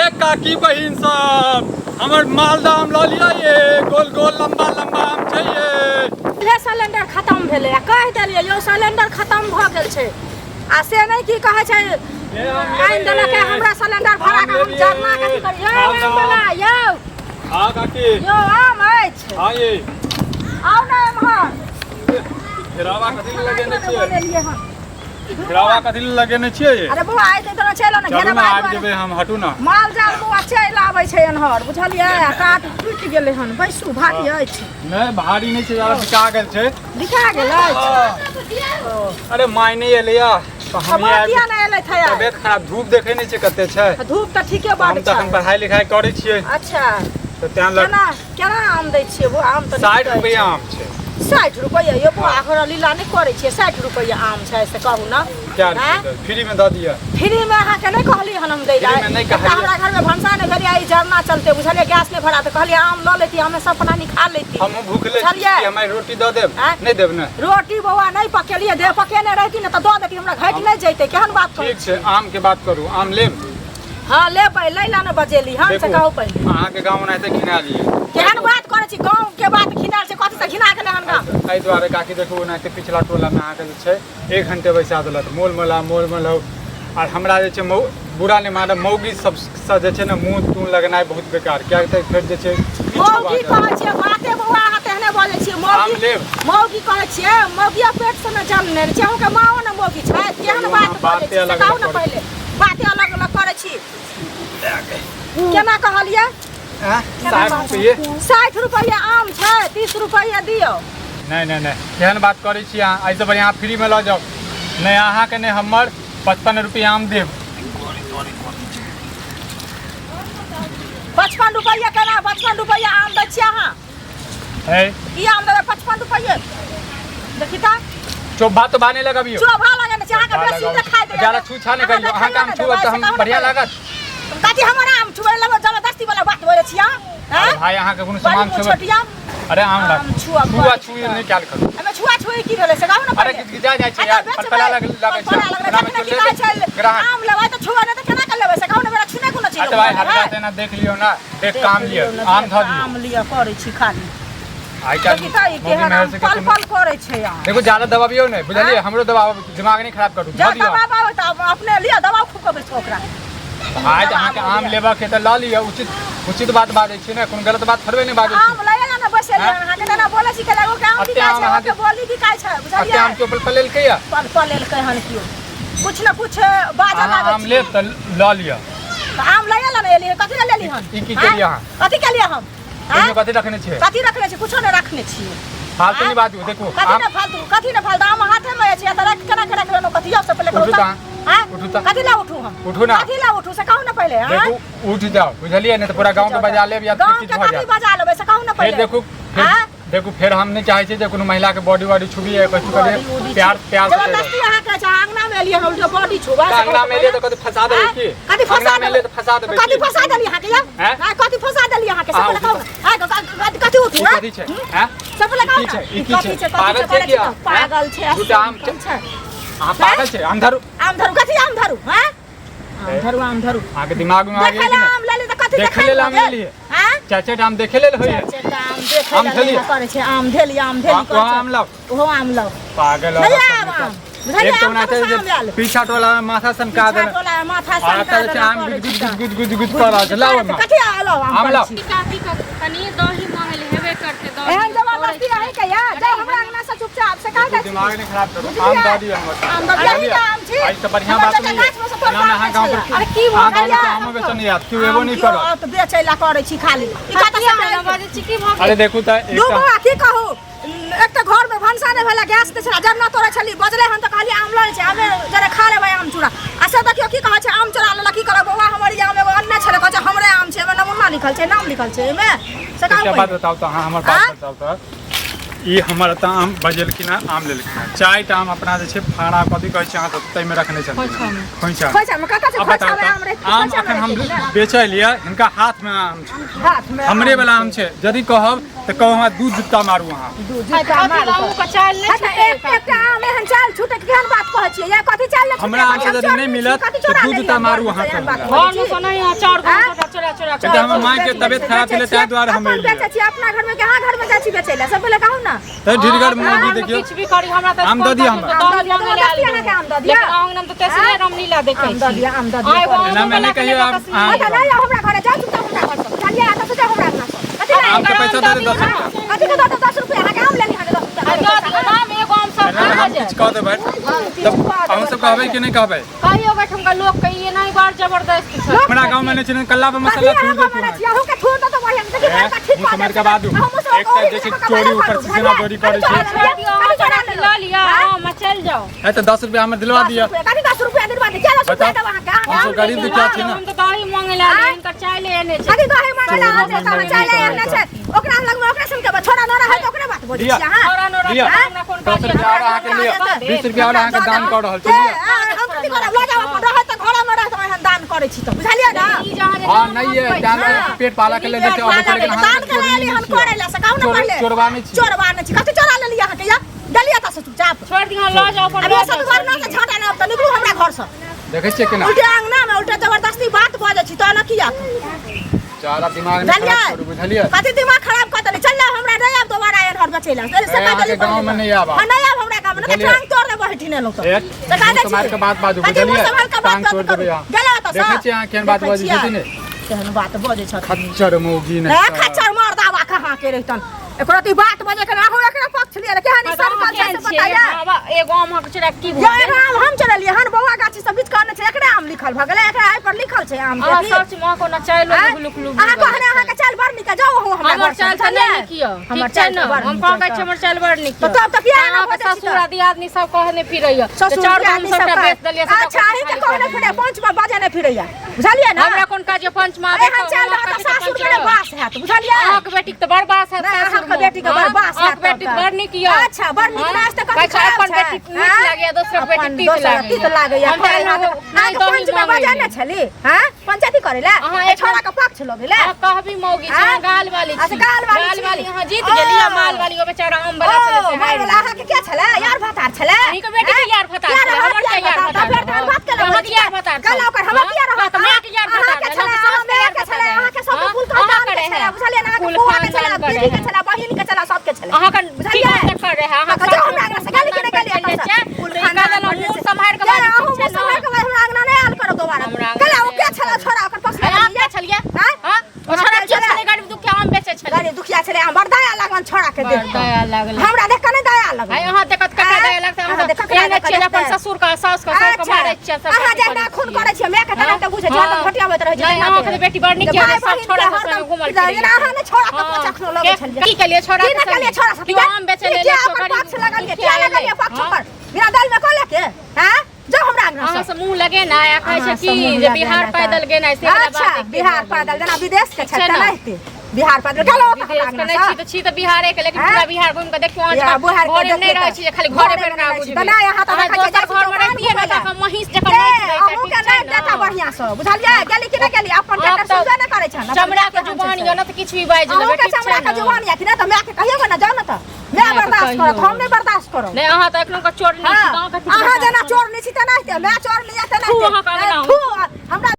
ये काकी बहिन सब, हमर मालदा आम लऽ लिअ ये, गोल गोल लंबा लंबा आम छै ये। इहे सिलेंडर खत्म भेलै आ कहि देलियै यौ सिलेंडर खत्म भऽ गेल छै, आ से नहि की कहै छै, आनि देलक हमरा सिलेंडर भरा कऽ, हम जरना कथी करी यौ आम वाला यौ। हाँ काकी। यौ आम अछि? हाँ ये। आउ ने एम्हर। घेरावा कथी लए लगेने छियै? बनेलियै हन। घेरावा कथी लए लगेने छियै? अरे बौआ, आइ तऽ चलि ने। चलू ने। घेरावा आबि जेबै हम, हटू ने। माल जाल बौआ चलि आबै छै एन्हर, बुझलियै? आ काट टूटि गेलै हन। बैसू, भारी अछि। नहि, भारी नहि छै, ज्यादा बिका गेल छै। बिका गेल अछि? अरे माय नहि एलैया तऽ हम माँ किया नहि एलथि है? तबियत खराब, धूप देखै नहि छै कते छै? धूप तऽ ठीके हम बड तऽ एखन छै। पढ़ाइ लिखाइ करै छियै। अच्छा। तऽ तें लग केना केना आम दै छियै बौआ? आम तऽ 60 रुपैआ आम छै। 60 रुपैआ? यौ बौआ, अहाँ लीला नहि करै छियै? 60 रुपैआ आम छै से कहू ने। क्या? आँय? फ्रीमे दऽ दिअ। फ्रीमे अहाँके नहि कहली हन हम दै लए। फ्रीमे नहि एकटा कहलियै। हमरा घरमे भनसा नहि भेलै, ई जरना चलते, बुझलियै? गैस नहि भरा, तऽ कहलियै आम लऽ लेती, हमे सब प्राणी खा लेती। हमहूँ भूखले छी। बुझलियै? हमरा रोटी दऽ देब? आँय? नहि देब ने? रोटी बौआ नहि पकेलियै, दे पकेने रहती ने तऽ दऽ देती, हमरा घटि नहि जैतै। केहन बात करै? ठीक छै, आमके बात करू, आम लेब? हँ लेबै, लै ला ने बजेली हन से। देखू, कहू पहिले। अहाँके गाँव ओनाहिते घिना लियै। केहन बात करै छी? गाँव के बात घिनायल छै? कथी से घिना गेलै हन गाँव? एहि दुआरे काकी, देखू, ओनाहिते पिछला टोलामे अहाँके जे छै एक घंटे बैसा देलक, मोल मोला मोल मोल। आर हमरा जे छै मौ बुरा नहि मानब, मौगी सबसँ जे छै ने मुँह तूँ लगनाइ बहुत बेकार, किएक तऽ फेर जे छै किछो मौगी बाजत। कहै छियै बाते बौआ, अहाँ तेहने बजै छियै। आम मौगी लेब? मौगी कहै छियै, मौगिया पेट से ने जन्म लेने छै, अहूँके माओ ने मौगी छै। केहन चलू, बात अहाँ बजै बाते छी से अलग कहू अलग ने करै। पहिले। बाते अलग अलग करै छी। केना कहलियै? आँय? 60 रुपैए। 60 रुपैआ आम छै, 30 रुपैआ दियौ। नहि नहि नहि, केहन बात करै छी अहाँ? एहिसँ बढ़िआँ अहाँ फ्रीमे लऽ जाउ। नहि अहाँके नहि हमर, 55 रुपैआ आम देब। 55 रुपैआ केना? 55 रुपैआ आम दै छियै अहाँ? है। की आम देबै 55 रुपैआ? देखी तऽ। चोभा तो नहीं लगबियौ। चोभा लगेने छै अहाँके, चोभा बेसी लगाउ। देखाइ दैया। ज्यादा छूछा नहि करियौ। अहाँके आम छुअब तऽ हम बढ़िआँ लागत? कथी हमर आम छुबै लगो? जबरदस्ती वाला बात बोलै छी अहाँ? अरे आँय? भाई, अहाँके कोनो बड़ी सामान मुँह छुबै? छोटिया। अरे आम राख। आम छुअब छुआ बड़ी छुई नहि कयल करू। एहिमे छुआ छुई की भेलै से कहू ने अरे पहिले। गिजगिजा जाइ छै अच्छा, यार, बेचबै। पलपला लगै छै। पलपला लगलै, ओकरामे जखने की चलि कहै जेतै छै ग्राहक। आम लेबै तऽ छुआ नहि तऽ केना के लेबै से कहू ने? मेरा छुने कोनो चीज अच्छा भाई, लोक हल्का है? तेना देख लियौ ने, देख काम लिअ, ने, आम धऽ दियौ। आम लिअ करै छी खाली। आइ काल्हि देखी तऽ ई मौगी केहन मेहर आम से पल कोनो पल करै छै आम। देखू, ज्यादा दबाबियौ नहि, बुझलियै? हमरो दबाव, दिमाग नहि खराब करू। जा धऽ दियौ। दबाव आबै तऽ अपने लिअ, दबाव खूब कबै छै ओकरा। भाय, तऽ अहाँके आम लेबऽ के तऽ लऽ लिअ। उचित उचित बात बाजै छी ने, कोनो गलत बात थोड़बे नहि बाजै छी। आम लए ला ने बैसल आँय? अहाँके तेना बोलै छी के लगो के आम अते बिकाइ आम छै, अहाँके ओके बोली बिकाइ छै, अते बुझलियै? आम केओ पल पलेलकै या? पल पल लेलकै हन केओ, कुछ ने कुछ बाजऽ अहाँ लागै आम छी। लेब तऽ लऽ लिअ। तऽ आम लए ला ने एलियै, कथी लए लेली हन? ई की आँय? केलियै अहाँ? कथी केलियै हम? आँय? ओहिमे कथी रखने छियै? कथी रखने छी? कुछो नहि रखने छियै। फालतू नहि बाजू, देखू। कथी आम ने फालतू, कथी ने फालतू? आम हाथे में अछि तऽ रख केना के रख लेलहुँ? कथी से पहिले कहू उठू तऽ। तऽ। आँय? उठू तऽ। कथी लए उठू हम? उठू ना। कथी लए उठू से कहू ने पहिले। आँय? देखू, उठ जाउ, बुझलियै? नहि तऽ पूरा गाँव के बजा लेब या फिर गाँव किछु के भऽ कथी जायत। बजा लेबै से कहू ने फेर पहिले। देखू, फेर आँय? देखू, फेर हम नहि चाहै छियै जे कोनो महिला के बॉडी वॉडी छुबियै, कथी बॉडी करियै। उडी प्यार प्यार से जबरदस्ती अहाँ कहै छै, अहाँ अंगना मे एलियै हन, उल्टे बॉडी छुबै से तऽ अंगना मे एलियै तऽ कथी फंसा देबै आँय? की? कथी फंसा अंगना मे एलियै देबै? तऽ फंसा देबै कथी की? फंसा देली अहाँके यौ? आँय? आँय, कथी फंसा देली अहाँके से अहाँ पहिले कहू उठू। ने। आँय, कथी उठू? ई आँय? कथी छै? आँय? से पहिले ई कहू की ने। छै? ई ई की कथी छै? छै? कथी पागल छै? छै करै की छी तऽ अहाँ? पागल छै। दूटा आम छै। छै। अहाँ पागल छै? आम धरू। आम धरू? कथी आम धरू? आँय? आम धरू, आम धरू। अहाँके दिमाग मे आ देखै गेल लए कि आम लेली तऽ कथी देखै देखै लेल आम भऽ गेल? लेलियै? आँय? चारि चारि आम देखै लेल होइए? चारि चारिटा आम देखै आम लए धेलियै? लेला करै छै, आम धेली, आम धेली आम करै ओहो छै। आम लाउ। ओहो आम लाउ। पागल नहि औरत आम सब आम। निकल। बुझलियै? एक तऽ आम ओनाहिते कतऽसँ जे आम लायल? पीछा टोला मे माथा सनका पीछा देने टोला मे माथा आ सनका एतऽ जे छै देने आम करै गुद छी गुद गुद गुद गुद कऽ रहल छै। लाउ ओहिमे। कथी लाउ आम आम करै लाउ। छी? काकी कनि दही मांगल हेबे करतै दही। एहन जबरदस्ती अहीं के या जाउ हमरा अंगना से चुपचाप से कहि दै छी। दिमाग नहि खराब करू, आम दऽ दिअ हमर। आम दऽ दिअ, अहीं के आम छी। आइ तऽ बढ़िआँ हमर बात बेटा नहि गाछ मे से तोड़ि एना कऽ अहाँ गाँव पर आनै छलै। अरे की भऽ अहाँ गाँव गेल? मे आमो बेचऽ नहि आयत, केओ एबो आम नहि केओ करत। आओत बेचै ला करै छी खाली। ई कतऽ की से अहाँ आनलियै? बाजै छी, की भऽ अरे गेल? देखू तऽ दू एकटा बौआ, की कहू, एक तऽ घर में भनसा नहि भेलै, गैस नहि छलै, जरना तोड़ै छली, बजलै हन तऽ कहलियै आम लऽ लै छै, आमे जरे खा लेबै आम चूड़ा। आ से देखियौ की कहै छै, आम चोरा लेलक। की करब बौआ, हमर ई आम एगो अनने छलै, कहै छै हमरे आम छै, एहिमे नमूना लिखल छै, नाम लिखल छै एहिमे, से कहू एकटा बात पहिले। बताउ तऽ अहाँ, हमर बात आँय? बताउ तऽ। ई हमर एतऽ आम बजेलखिन हँ, आम लेलखिन हँ। 4टा आम अपना जे छै फाड़ा कथी कहै छै अहाँ सब, ताहिमे रखने छलखिन हँ। खोइछा। खोइछामे कतऽ छै आब बताउ खोइछामे तऽ, आम रहितै आम खोइछामे अखन हम रहितै ने? बेचै लिए, हिनका हाथमे आम छै। हाथमे हमरे वाला आम छै। यदि कहब तऽ कहब हमरा दू जुत्ता मारू अहाँ। दू जुत्ता मारू। अहूँके चालि नहि हँ तऽ छूटै। एकटा आम एहन चालि छूटै के केहन बात कहै छियै? या कथी चालि नहि छूटै? हमरा आम कथी यदि चोर नहि छी? मिलत कथी तऽ चोरा दू लेलियै जुत्ता मारू घरमे अहाँ से एहन सब बात हमरा। कहै घरमे छी? सँ नहि अहाँ चाउर आँय? गहूँम सबटा चोरा चोरा तऽ हमर मायके तबियत खराब छलै ताहि दुआरे हम अपन एलियै। बेचै छियै अपना घरमे कि अहाँ घरमे जाइ छी बेचै लए? सब पहिले कहू ने। तऽ ढिरगर अहाँ मौगी घरमे देखियौ। किछु भी करी हमरा तऽ आम दऽ दिअ हमरा। आम दऽ दिअ, जबरदस्ती अहाँके आम दऽ दिअ। लेकिन अहाँ तऽ तेसरे आँय? रामलीला देखै आम दऽ छी। दिअ, आम दऽ दिअ। अहाँ एगो एना मे आमो नहि वला के कहियौ लेबऽ आम- कश्मीर। आम। अच्छा नहि आउ हमरा घरे, जाउ चुपचाप हमरा घरसँ। बुझलियै? एतऽ से जाउ हमरा अंगनासँ। कथी लए आमके पैसा दऽ दे 10 रुपया। कथी के दऽ देब 10 रुपया? अहाँके आम लेली अहाँके 10 रुपया। आ दऽ दियौ ने आम, एगो आम सब एना मे खा हम जायत। किछु कऽ देबै तऽ अहूँ सब कहबै कि नहि कहबै? कहियो ओहिठामका लोक के ई एनाही बड़ जबरदस्त छै। हमरा गाँव मे नहि छै ने, कल्ला पर मसाला कथी थूर अहाँ देतू गाँवमे अहाँके। छी? अहूँके थूर दऽ तऽ बढ़िआँ। देखियौ ए, बड़का ठीक मुँह कऽ सम्हारि देब। के बाजू। हमहूँ सब एक तऽ जे छै चोरी ऊपर से सीना चोरी करै छै। छोड़ि दियौ, अहाँ चोरा के लऽ लिअ, आम आ चलि जाउ। है तऽ 10 रुपया हमर दिलवा 10 दिअ। रुपया, कथी 10 रुपया दिलवा दिअ? किया 10 रुपया बताउ। देब अहाँके? अहाँके हम आम सब गरीब लेली दुखिया हँ? छी ने। हम तऽ दही मांगे लए एलियै, हिनकर चाय ले एने छै। कथी दही मांगे लए आयल छै? तहन चाय ले एने छै। ओकरा लगमे ओकरे सुनके छोड़ा न रहै तऽ ओकरे बात बजै लिअ। छी अहाँ। छोड़ा नोरा लिअ। हमरा कोन 10 काज यऽ? रुपया आओर अहाँके लिअ। 20 रुपया आओर अहाँके दान कऽ रहल छी। के लिअ। हम कथी करब? लऽ जाउ अपन, रहत तऽ घरमे रहत, एहन दान करै छी तऽ बुझलियै ने? ई जे अहाँ जे हँ दान नहि ये हँसबै दान छी, पेट पालऽ के लेल देखियौ अबै छै, लेकिन अहाँ दान चोरी करा एली नहि हन छियै। करै लए से कहू ने पहिले। चोरबा नहि छियै। चोरबा नहि छी। कथी चोरा लेलियै अहाँके या? गेलियै एतऽ से चुपचाप। छोड़ि दियौ, लऽ जाउ अपन, अब लऽ सब जाउ, घर ना से झाँटा ना तऽ निकलू हमरा घर से। देखै छियै केना उल्टे अंगना में उल्टे जबरदस्ती बात बजै छी तऽ ने किया? जादा दिमाग नहि बुझलियै? खराब करू, बुझलियै? कथी दिमाग खराब कऽ देली? चल हमरा नहि आब दोबारा एहन घर बचै लए। से ए, कह देली अहाँके गाँव में नहि आब आब। हाँ, नहि आब हमरा गाँव में, नहि तऽ बुझलियै? टांग तोड़ देबो हेठी नहि तऽ। ए, से कह मुँह दै सम्हारि छी। के बात बाजू, कथी मुँह बुझलियै? सम्हारि के बात टांग तोड़ि करू? देबै अहाँ। गेलै ओतऽ सँ? देखै छियै अहाँ केहन बात देखै बजै छियै। छथिन ने? केहन बात बजै छथिन। खच्चर मौगी ए, नहि खच्चर मर्दाबा कहाँ के रहितन? एकरा ई बात बजे के अहूँ एकरा पक्ष लिअ केहन ई सरकल छै से बताइए। बाबा एगो आम अहाँके चोरा के की यो भऽ गेल? एगो आम हम चोरेलियै हन, बौआ गाछी सब बीच कहने छै एकरे आम लिखल भऽ गेलै, एकरा एहि पर लिखल छै आम के अहाँ की? सच मे कोनो चाइलो आँय? लुक लुक अहाँ कहने अहाँके चालि बड़ नीक है, जाउ अहूँ हमरा हमर घरसँ, चालि तऽ नहि बुझलियै? नीक यऽ, हमर ठीक छै चालि ने? तऽ बड़ हम नीक कहै यऽ। छी हमर चालि बड़ नीक तऽ यऽ। तब तऽ किया एना अहाँके बजै छी ससुर तऽ? आ दियादनी सब कहने फिरैया ससुर चाउर गहूँम दियादनी सबटा सब बेच देलियै सबटा अच्छा अहीं के खाली कहने कऽ फिरैया, पंच में बजे नहि फिरैया, बुझलियै ने? हमरा कोन काज यऽ पंच में आबै एहन चालि रहत तऽ सासुर के नहि बास हैत, बुझलियै? अहाँके बेटीके तऽ बड़ बास हैत नहि, सासुरमे। अहाँके बेटीके बड़ बास अहाँके हैत बेटीके तब तऽ। बड़ नीक यऽ। अच्छा, बड़ नीक हँ? नाच तऽ कथी कहै छै खराब अपन छै? बेटी नीक आँय? लागैया दोसरक बेटी अपन तीत दोसरक लागैया। तीत लागैया। हम तऽ खाय एना हैत। नहि अहाँके दही पंचमे मांगै बजै छी। ने छली? हँ? पंचायती करै लए? अहाँ एहि एक छोड़ा के पक्ष लगे लए? अहाँ कहबी मौगी छी, आँय? अहाँ गाल वाली छी। अच्छा, गाल वाली गाल छी। वाली अहाँ जीत ओ। गेली आ माल वाली ओ बेचारा आम वाला छलै ओ, से माल हारि वाला गेल। अहाँके के छलै? यार भतार छलै? अहींके बेटी के आँय? यार भतार किया छलै, रहत हमर के यार यार भतार? भतार तऽ फेर तहन बात केलहुँ अहाँके यार भतार छल। कहलहुँ ओकर हमर किया रहत? हँ, तऽ माँके यार भतार अहाँके रहल, छलै, अहाँके सासके मायके यार छलै, भतार अहाँके सबके रहल। कुल अहाँ खानदान के करै छलै, है। बुझलियै ने? अहाँके कुल फुआ के छलै, खानदान करै दीदी के है। छलै, बहिन के छलै, सबके छलै। अहाँके की बुझलियै? बात कर रहे है? अहाँ तऽ जाउ हमरा अंगना से, गेली कि नहि गेली एतऽ से? कुल खानदान मुँह सम्हारि के के बाजू, अहूँ ठीक छै मुँह सम्हारि ने? के बाजू, हमरा अंगना नहि आयल करब दोबारा। हमरा अंगना कहला ओ नहि के आयल छलै छोड़ा ओकर पक्ष अहाँ लेलियै? के छलियै? आँय? हँ? ओ छोड़ा के छलै, गरीब दुखिया आम बेचै छलै। गरीब दुखिया छलै, हम बड़ दया लागल छोड़ा के देख बड़ दया लागल। हमरा देख के नहि दया लागल? आइ अहाँ देखत ककरा आँय? दया लगतै? अहाँ अहाँ देखत ककरा एहने छियै जे अपन देखतै? ससुर के साउस के सबके अच्छा मारै छियै, सब अहाँ करै जहिना खून छियै। करै छियै मायके तेना तऽ बुझै छियै, हरदम घटियाबैत रहै छियै। नहि, अहाँके तऽ बेटी बड़ नीक जे यऽ, भाय सब बहिन छोड़ा के सब संगे हरदम घुमल फिरैया। जेना अहाँ नहि छोड़ा के हँ। पचखनो लगै छलियै। की केलियै छोड़ा की के नहि केलियै संगे? छोड़ा सब? केओ आम बेचै की लेल किया केओ ओकर गरीब पक्ष लगलियै? दुखिया किया लगलियै एलै? पक्ष हँ? पर? बिना दल में कऽ लेके हैं? जाउ हमरा अंगना अहाँ से। से मुँह लगेनाइ आ कहै छै अहाँ की से मुँह जे बिहार लगेनाइ तऽ- पैदल गेनाइ से वला अच्छा बात एके बिहार भऽ गेल। पैदल जेना विदेश के छै छै ने? तेनाहिते बिहार पैदल गेलहुँ ओतऽ हमरा विदेश के अंगना नहि से। छी तऽ छी तऽ बिहारे के, लेकिन आँय? पूरा बिहार घुमि कऽ देखियौ अहाँ या, जकाँ बिहार के घरे मे नहि देखियौ रहै तऽ- छी जे खाली घरे घरे पर मे ना नहि छी। बुझबै। तऽ नहि, अहाँ तऽ अहाँ देखै छियै, दोसर जाइ छी घर मे चौकान रहितियै ने घुमै तऽ लए। महींस जकाँ ए, नाचि रहितै, अहूँ ठीक के छै नहि ने? देता बढ़िआँ से, बुझलियै? गेली कि नहि गेली? अपन आब ट्रैक्टर तऽ सुनबे नहि करै छनि, अपन चमड़ा के केहन छै जुबान से। यऽ ने तऽ किछु भी बाजि अहूँ लेबै, के ठीक छै चमड़ा के ने? जुबान यऽ कि नहि? तऽ मायके कहियौ ने, जाउ ने तऽ माय मायके बर्दाश्त करत, कहियौ। हम नहि बर्दाश्त करब। नहि, अहाँ तऽ एखनो के चोर नहि छी, हाँ, तऽ अहाँ कथी अहाँ बर्दाश्त जेना करब? चोर नहि छी तेनाहिते माय चोर नहि यऽ थू, अहाँके तेनाहिते अंगना। थू हमरा।